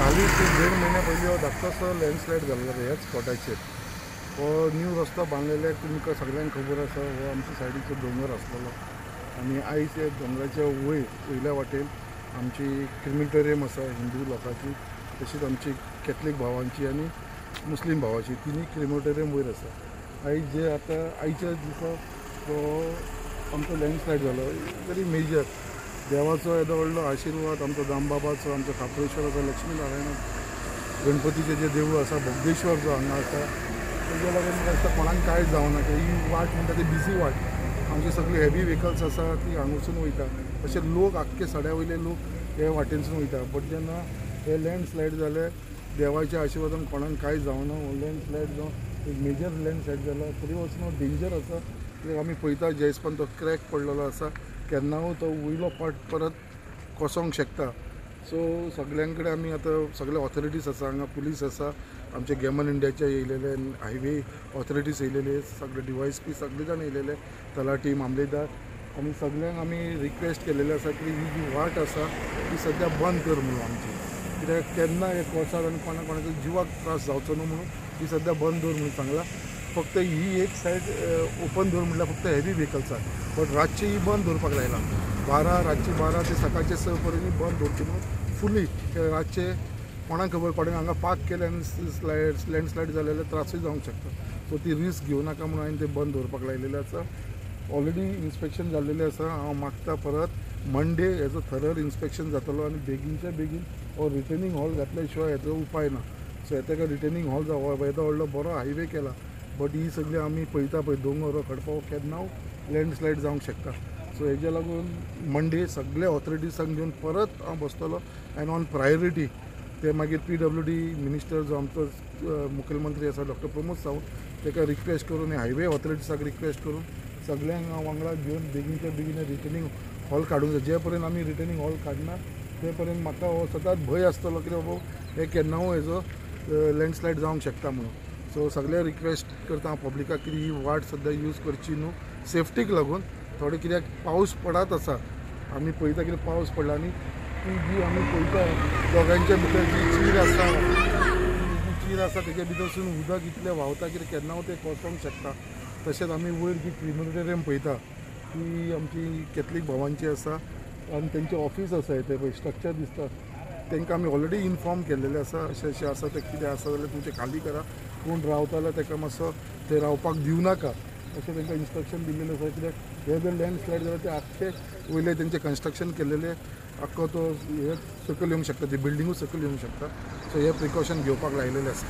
हालींच 1.5 म्हयन्या पयलीं हो धाकटोसो लँडस्लायड जाल्लो ह्याच स्पॉटाचेर. हो न्यू रस्तो बांदलेले तुमकां सगळ्यांक खबर आसा. हो आमच्या सायडीचो दोंगर आसलेलो आनी आयज ह्या दोंगराच्या वयल्या वाटेन आमची क्रिमिटोरियम आसा हिंदू लोकांची, तशीच आमची कॅथलीक भावांची आनी मुस्लीम भावाची तिनूय क्रिमिटोरियम वयर आसा. आयज जे आतां आयच्या दिसा तो आमचो लँडस्लायड जालो व्हेरी मेजर. देवाचो येदो व्हडलो आशिर्वाद आमचो दामबाबाचो, आमचो खाप्रेश्वराचो, लक्ष्मी नारायण गणपतीचें जें देवूळ आसा, बोगदेश्वर जो हांगा आसा, तेज्या लागून म्हाका दिसता कोणाक कांय जावना. ही वाट म्हणटा ती बिजी वाट, आमची सगळी हेवी व्हेकल्स आसा ती हांगासून वयता, तशें लोक आख्खे सड्या वयले लोक हे वाटेनसून वयता. बट जेन्ना हे लँडस्लायड जाले देवाच्या आशिर्वादान कोणाक कांय जावना. हो लँडस्लायड जावन एक मेजर लँडस्लायड जाला तरी वचून डेंजर आसा. कित्याक आमी पळयता जे हिसपान तो क्रॅक पडलेलो आसा, केन्नाय तो वयलो पार्ट परत कोसोंक शकता. सो सगळ्यां कडेन आमी आतां सगळे ऑथॉरिटीज आसा हांगा, पुलीस आसा, आमचे गेमन इंडियाचे येयलेले, हायवे ऑथॉरिटीज येयलेले, सगळे DYSP सगळे जाण येयलेले, तलाठी, मामलेदार. आनी सगळ्यांक आमी रिक्वेस्ट केलेले आसा की ही जी वाट आसा ती सद्या बंद कर म्हणून आमची, कित्याक केन्ना हे कोसळ आनी कोणा कोणाच्या जिवाक त्रास जावचो न्हू म्हणून ही सद्या बंद दवर म्हणून सांगलां. फक्त ही एक सायड ओपन दवर म्हणल्यार फक्त हेवी व्हेकल्साक, बट रातची ही बंद दवरपाक लायला. रातची 12 ते सकाळचे 6 पर्यंत ही बंद दवरची म्हणून फुली. रातचे कोणाक खबर कोणाक हांगा पार्क केले आनी लँडस्लायड जाले जाल्यार त्रासूय जावंक शकता. सो ती रिस्क घेवं नाका म्हणून हांवें तें बंद दवरपाक लायलेलें आसा. ऑलरेडी इन्स्पेक्शन जाल्लेलें आसा. हांव मागता परत मंडे हेजो थरर इन्स्पेक्शन जातलो आनी बेगीनच्या बेगीन हो रिटर्निंग हॉल घातल्या शिवाय हेजो उपाय ना. सो ताका रिटर्निंग हॉल जावं, येदो व्हडलो बरो हायवे केला, बट ही सगळी आमी पळयता पळय दोंगर खडपाव केन्ना लँडस्लायड जावंक शकता. सो हेज्या लागून मंडे सगळे ऑथॉरिटीजांक घेवन परत हांव बसतलो एन्ड ऑन प्रायोरिटी ते मागीर PWD minister जो आमचो मुखेलमंत्री आसा डॉक्टर प्रमोद सावंत ताका रिक्वेस्ट करून, हायवे ऑथॉरिटीजाक रिक्वेस्ट करून सगळ्यांक हांव वांगडा घेवन बेगीनच्या बेगीन रिटर्निंग हॉल काडूंक जाय. जे पर्यंत आमी रिटर्निंग हॉल काडना ते पर्यंत म्हाका हो सदांच भंय आसतलो की बाबा हे केन्नाय हेजो लँडस्लायड जावंक शकता म्हणून. सो सगळे रिक्वेस्ट करता हांव पब्लिकाक की ही वाट सद्या यूज करची न्हू, सेफ्टीक लागून. थोडे कित्याक पावस पडत आसा, आमी पळयता कितें पावस पडला आनी ती जी आमी पळयता दोगांच्या भितर जी चीर आसा, जी चीर आसा तेज्या भितरसून उदक इतलें व्हांवता कितें केन्नाय तें कोसळोंक शकता. तशेंच आमी वयर जी क्रिमिटोरियम पळयता ती आमची कॅथलीक भावांची आसा आनी तेंचें ऑफीस आसा, तें पळय स्ट्रक्चर दिसता. तांकां आमी ऑलरेडी इन्फॉर्म केल्लेलें आसा, अशें अशें आसा तें कितें आसा जाल्यार तुमचें खाली करा, कोण रावता जाल्यार ताका मातसो थंय रावपाक दिवं नाका अशें तांकां इन्स्ट्रक्शन दिल्लेलें आसा. कित्याक हे जर लँडस्लायड जाल्यार ते आख्खे वयले तेंचें कन्स्ट्रक्शन केल्लेलें आख्खो तो हे सकयल येवंक शकता, ती बिल्डिंगूच सकयल येवंक शकता. सो हे प्रिकॉशन घेवपाक लायलेलें आसा.